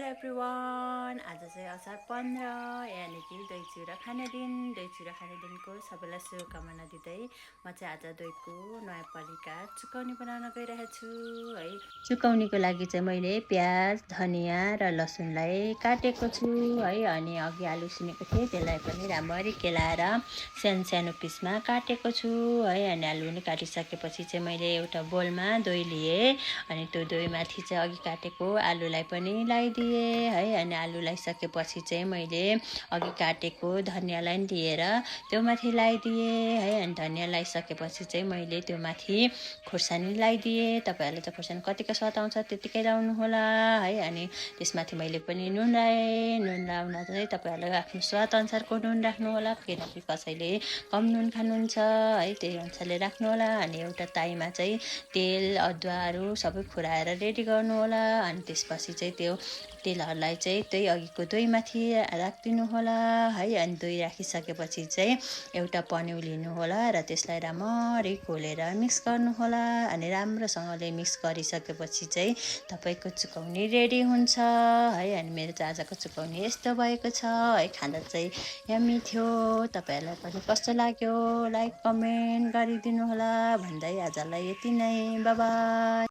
Everyone, आज चाहिँ असार 15 यानि कि दही चिउरा खाने दिन। दही चिउरा खाने दिनको सबैलाई शुभकामना दिँदै म चाहिँ आज दहीको नयाँ परिकार चुकौनी बनाउन गइरहेको छु है। चुकौनीको लागि चाहिँ मैले प्याज, धनियाँ र लसुनलाई काटेको छु है। अनि अघि आलु उसिनेको थिएँ, त्यसलाई पनि राम्ररी केलाएर सानो सानो पिसमा काटेको छु है। अनि आलु पनि काटिसकेपछि चाहिँ मैले एउटा बोलमा दही लिएँ। अनि त्यो दहीमाथि चाहिँ अघि काटेको आलुलाई पनि लगाइदिएँ है। अनि आलु लगाइसकेपछि चाहिँ मैले अघि काटेको धनियाँलाई लिएर त्यो माथि लगाइदिएँ है। अनि धनियाँ लगाइसकेपछि चाहिँ मैले त्यो माथि खुर्सानी लगाइदिएँ। तपाईँहरूले चाहिँ खुर्सानी कतिको स्वाद आउँछ त्यतिकै लगाउनु होला है। अनि त्यसमाथि मैले पनि नुन लगाएँ। नुन लगाउन चाहिँ तपाईँहरूले आफ्नो स्वाद अनुसारको नुन राख्नु होला, किनकि कसैले कम नुन खानुहुन्छ है, त्यही अनुसारले राख्नु होला। अनि एउटा ताईमा चाहिँ तेल, अदुवाहरू सबै खुराएर रेडी गर्नु होला। अनि त्यसपछि चाहिँ त्यो तेलहरूलाई चाहिँ त्यही अघिको दहीमाथि राखिदिनु होला है। अनि दही राखिसकेपछि चाहिँ एउटा पन्यु लिनु होला र त्यसलाई राम्ररी घोलेर मिक्स गर्नु होला। अनि राम्रोसँगले मिक्स गरिसकेपछि चाहिँ तपाईँको चुकौनी रेडी हुन्छ है। अनि मेरो चाहिँ आजको चुकौनी यस्तो भएको छ है। खाँदा चाहिँ यम्मी थियो। तपाईँहरूलाई पनि कस्तो लाग्यो लाइक कमेन्ट गरिदिनु होला भन्दै आजलाई यति नै। Bye bye.